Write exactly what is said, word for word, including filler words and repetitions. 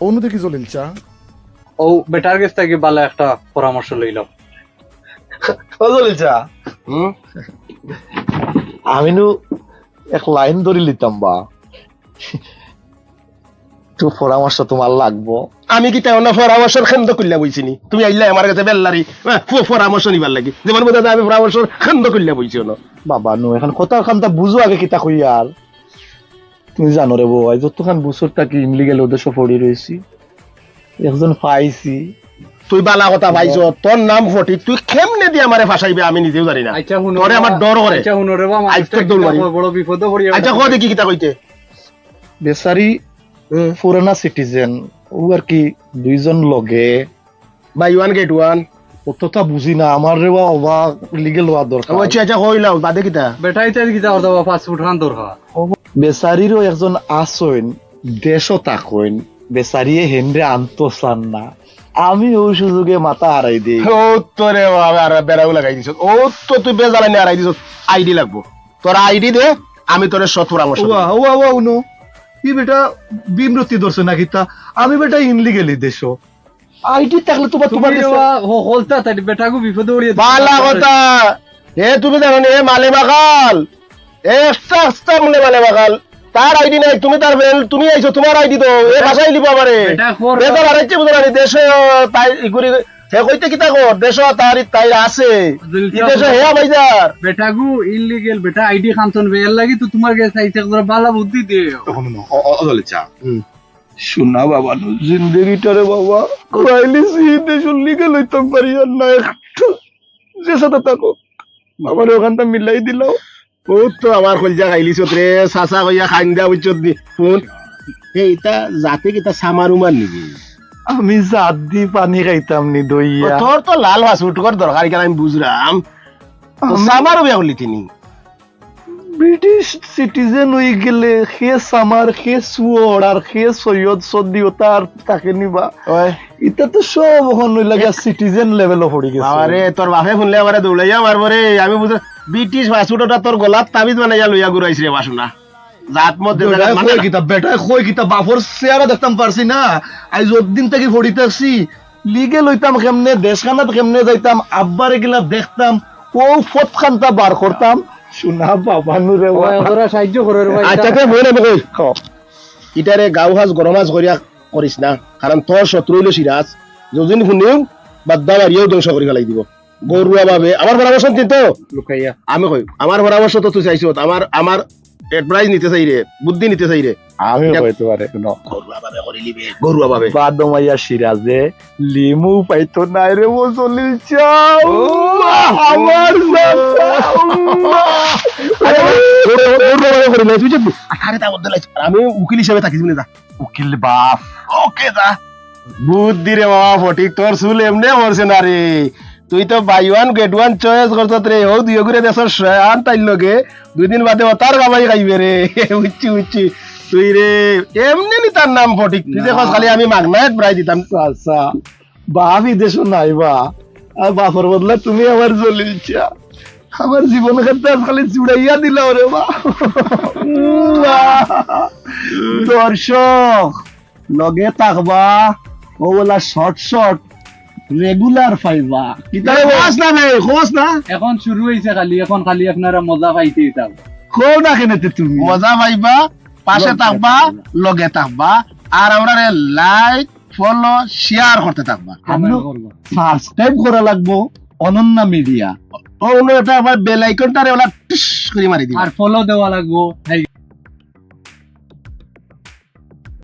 অনু দেখি জলিল চা। ও বেটার গেছ থাকি বালা একটা পরামর্শ লইলাম। ও জলিল চা, হুম? আমি নু এক লাইন ধরি লিতাম বা। একটু পরামর্শ তোমার লাগবো। আমি কিতা অন্য পরামর্শর কেন্দ্র খুলিয়া বইছি নি? তুমি আইলা আমার গেছে বেল্লারি, হ্যাঁ, প-, পরামর্শ নিবার লাগি। যেমন বোঝা যায় আমি পরামর্শর কেন্দ্র খুলিয়া বইছি অন্য। বাবা নু, এখন কথা খান্তা বুঝো আগে কিতা কই আর। তুমি জানো রে বউ, আজ যতখান বছর থাকি ইনলিগেল ওদেশো পড়ি রইছি, একজন পাইছি। তুই বালা কথা পাইছ, তোর নাম ফটিক, তুই কেমনে দি আমারে ফাঁসাইবে আমি নিজেও জানি না। আচ্ছা, হুনো তোরে রে আমার বাবা, ডর করে। আচ্ছা, হুনো রে বাবা, আজ মানুষটা তো দৌড় কিতা মারি। কয়, বড় বিপদে পড়িয়া আচ্ছা, কও দেখি কিতা কইতে। বেচারি হুম। পুরানা সিটিজেন, ও আর কি দুইজন লগে। Buy one get one। অতটা বুঝি না, আমার রে বাবা লিগেল হওয়া দরকার। ও আচ্ছা, আচ্ছা, কইলাম, বাদে কিতা? বেটাই তাই কিতা করতে বাবা, পাসপোর্ট খান দরকার। বেচারিরও একজন আছইন, দেশো থাকইন, বেচারিয়ে হেনরে আনতো চান না। আমি ওই সুযোগে মাথা হারাই দেই। ও তো রে বাবা, আর বেড়াও লাগাই দিছ। ও তো তুই বেজালানি হারাই দিছ। আইডি লাগবো। তোর আইডি দে, আমি তোরে সৎ পরামর্শ দিমু। ওয়া, ওয়া, ওয়া, উনো। ই বেটা বিমরতি ধরছে না কিতা? আমি বেটা ইনলিগেলি দেশো। আইডি থাকলে তোমার, তোমার তুমি দেশে বাবা, হ-, হলতা তাই বেটাগু বিপদে পড়িয়া বালা কথা। এ তুমি জানো নি, এ মালে মাকাল। এ আস্তা আস্তা মনে মালে মাকাল। তার আইডি নাই, তুমি তার ফ্রেন্ড, তুমি আইছো, তোমার আইডি দাও। এ ভাষাই দিব আমারে। বেটা খোর। বেজাল হারাইছে বুঝো না নি, দেশো তাই ইগুরি, হে কইতে কিতা কর, দেশো তার, তাই আছে। ই দেশো হে ভাইজার। বেটাগু ইনলিগেল, বেটা আইডি খান্তন বে, এর লাগি তো তোমার গেছে আইতে একবার বালা বুদ্ধি দিও। তখন ও, ও, ও, দলে চা। হুম। শোনা বাবা, নু, জিন্দেগিটারে বাবা, কুড়াইলিছি, দেশো লিগেল হইতাম পারি আর না একটু। যে সাথে থাকো, আমার ওখানটা মিলাই দিলাও। ও তো আমার কলজা খাইলিছ রে, চাচা কইয়া খাইন্দা বুঝছত নি। হুন। এ, ইতা জাতে কিতা সামার উমার নিবি? আমি জাত দি পানি খাইতাম নি ও, দইয়া। তোর তো লাল পাসপোর্টর দরকার, কেন আমি বুঝলাম। তো আমি- সামার বিয়া করলি তিনি? ব্রিটিশ সিটিজেন হই গেলে হে সামার, হে সুয়র আর হে সৈয়দ সর্দি ওটা আর থাকে নি বা। ওই। এটা তো সব এখন হইলা গিয়া সিটিজেন লেভেলও পড়ি গেছে। বাবা রে, তোর বাপে শুনলে আমারে দৌড়াইয়া মারবো রে। আমি বুঝলাম, ব্রিটিশ পাসপোর্ট ওটা তোর গলাত তাবিজ বানাইয়া লইয়া ঘুরাইছ রে বাসনা। জাত মত যে বেটায় জায়গাত মানে কই না। কিতা, বেটায় কই কিতা, বাপর চেহারা দেখতাম পারছি না। আজ অতদিন থাকি পড়ি থাকছি, লিগেল হইতাম কেমনে, দেশখানাত কেমনে যাইতাম, আব্বারে গিলা দেখতাম, ও ফতখানটা বার করতাম। শোনা বাবা নু রে বাবা। ওরা সাহায্য করে রে ভাই। আচ্ছা, তে বই না বই। ইটারে গাউ হাজ গরম হাজ করিয়া করিস না, কারণ তোর শত্রু হইল সিরাজ। যদিন শুনিম, বাদ্দা মারিয়াও ধ্বংস করি ফেলাই দিব। গরুয়া ভাবে, আমার পরামর্শ দিন তো। লুকাইয়া। আমি কই, আমার পরামর্শ তো তুই চাইছ, আমার, আমার অ্যাডভাইস নিতে চাই রে, বুদ্ধি নিতে চাই রে। আমি এটা- কইতে পারে, শুনো। গরুয়া ভাবে করি লিবে, গরুয়া ভাবে। বাদ মাইয়া সিরাজে লিমু পাইতো নাই রে, ও জলিল চাও। আমার চাচা। আরে, গরুয়া ভাবে করি লিবে, তুই যে, আরে তা বলতে লাগছে, আর আমি উকিল হিসাবে থাকিস না, যা। উকিল বাপ। ওকে, যা। বুদ্ধি রে বাবা ফটিক, তোর চুল এমনে পড়ছে না রে। তুই তো buy one get one choice করছত রে, ও দুই গুরে দেশর শয়ান তাইর লগে, দুই দিন বাদে ও তার কামাই খাইবে রে। বুঝছি, বুঝছি। তুই রে, এমনে নি তার নাম ফটিক, তুই যে কস খালি আমি মাগনা এক প্রায় দিতাম। চাচা, বাপ ই দেশো নাই বা, আর বাপর বদলা তুমি আমার জলিল চা। আমার জীবন খানটা আজ খালি জুড়াইয়া দিলাও রে বা। দর্শক, লগে থাকবা, ও বলা শর্ট শর্ট, রেগুলার পাইবা। কিতা রে বা? খোঁজ না ভাই, খোঁজ না। এখন শুরু হইছে খালি, এখন খালি আপনারা মজা পাইতে থাকো। কও না কেনে তে তুমি? মজা পাইবা, পাশে লগে থাকবা, থাকবা। লগে থাকবা। আর আমরা লাইক, ফলো, শেয়ার করতে থাকবা। আমিও করবা। সাবস্ক্রাইব করা লাগবো অনন্যা মিডিয়া। ও, অন্য একটা আবার বেল আইকনটারে ওলা টিস করে মারি দিবা। আর ফলো দেওয়া লাগবো।